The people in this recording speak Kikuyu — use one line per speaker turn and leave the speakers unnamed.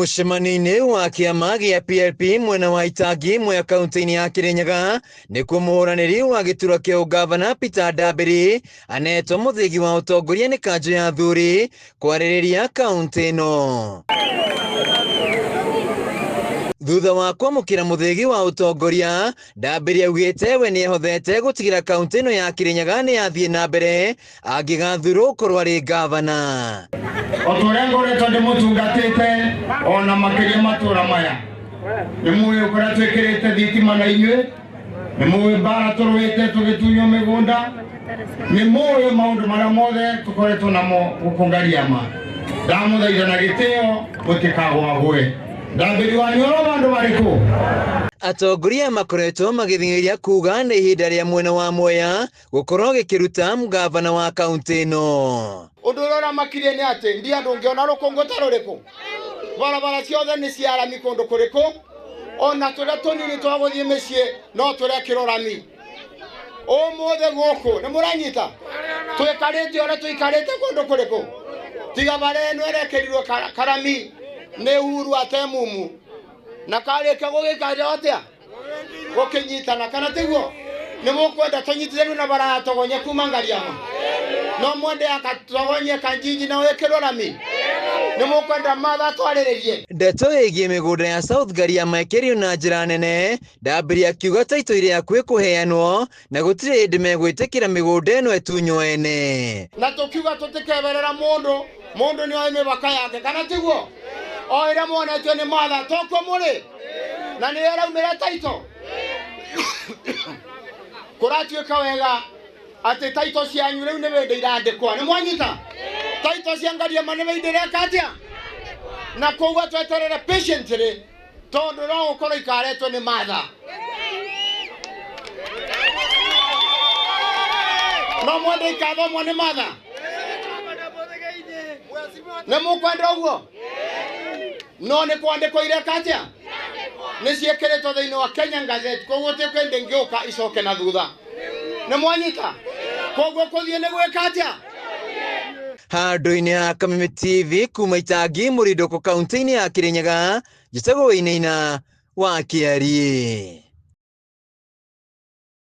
Mũcemanio-inĩ wa kĩama gĩa PLP mwena wa Itangi Mwea kaunti-inĩ ya Kirinyaga nĩkuo mũhũranĩri wa gĩturwa kĩa ũngavana Peter Ndambĩri anetwo mũthĩgi wa ũtongoria nĩ kanjũ ya athuri kwarĩrĩria kaunti ĩno. Thutha wa kwamũkĩra mũthĩgi wa ũtongoria, Ndambĩri augĩte we nĩehothete gũtigĩra kaunti ĩno ya Kirinyaga nĩ yathiĩ na mbere angĩgathurwo gũkorwo arĩ ngavana.
O ta ũrĩa ngoretwo ndĩmũtungatĩte o na makĩria matũũra maya, nĩ mũĩ kũrĩa twĩkĩrĩte thitima na inyuĩ, nĩ mũĩ mbara tũrũĩte tũgĩtunywo mĩgũnda, nĩ mũĩ maũndũ marĩa mothe tũkoretwo namo gũkũ Ngariama. Ndamũthaitha na gĩtĩo mũtikagwagwe. Ndambĩri wanyu oro bandũ marĩkũ?
Atongoria makoretwo magĩthing'ĩrĩria kuga nĩ ihinda rĩa mwena wa Mwea gũkorwo gĩkĩruta ngavana wa kaunti ĩno.
Ũndũ ũrĩa ũramakirie nĩ atĩ ndia ndũngĩona rũkũngũ ta rũrĩkũ, barabara ciothe nĩ cia rami kũndũ kũrĩkũ, ona tũrĩa tũnini twa gũthiĩ mĩciĩ no tũrekĩrwo rami. Ũmũthĩ gũkũ nĩ mũranyita tũikarĩte ũrĩa tũikarĩte kũndũ kũrĩkũ, tiga bara ĩno ĩrekĩrirwo karami nĩ Uhuru atemumu na karĩkia gũgĩka atĩa gũkĩnyitana kana tiguo nĩ mũkwenda tũnyitithanio na bara ya togonye kuma Ngariama no mwende akatogonye kanjinji na wĩkĩrwo rami nĩ mũkwenda matha twarĩrĩrie.
Ndeto ĩgiĩ mĩgũnda ya South Ngariama ĩkĩrio na njĩra nene, Ndambĩri akiuga taitũ ĩrĩ hakuhĩ kũheanwo na gũtirĩ hĩndĩ megwĩtĩkĩra mĩgũnda ĩno ĩtunywo ene.
Na tũkiuga tũtikeberera mũndũ, mũndũ nĩ oĩ mĩbaka yake kana tiguo? O ĩrĩa mwonetio nĩ matha tokuo mũrĩ na nĩyo ĩraumĩra taito. Kũratuĩka wega atĩ taito cianyu rĩu nĩ hĩndĩ irandĩkwa, nĩ mwanyita? Taito cia Ngariama nĩ hĩndĩ ĩreka atĩa? Na koguo tweterere patiently tondũ no gũkorwo ikaretwo nĩ matha. No mwende ikathomwo nĩ matha? Nĩ mũkwenda ũguo? No nĩ kwandĩkwo ireka atĩa? Nĩ ciĩkĩrĩtwo thĩinĩ wa Kenyan Gazette, koguo ti kwenda ingĩũka icoke na thutha. Nĩ mwanyita? Koguo kũthiĩ nĩ gwĩka atĩa?
Handũ-inĩ ha Kameme TV kuma Itangi Mũrindũkũ kaunti-inĩ ya Kirinyaga, njĩtagwo Wainaina wa Kĩariĩ.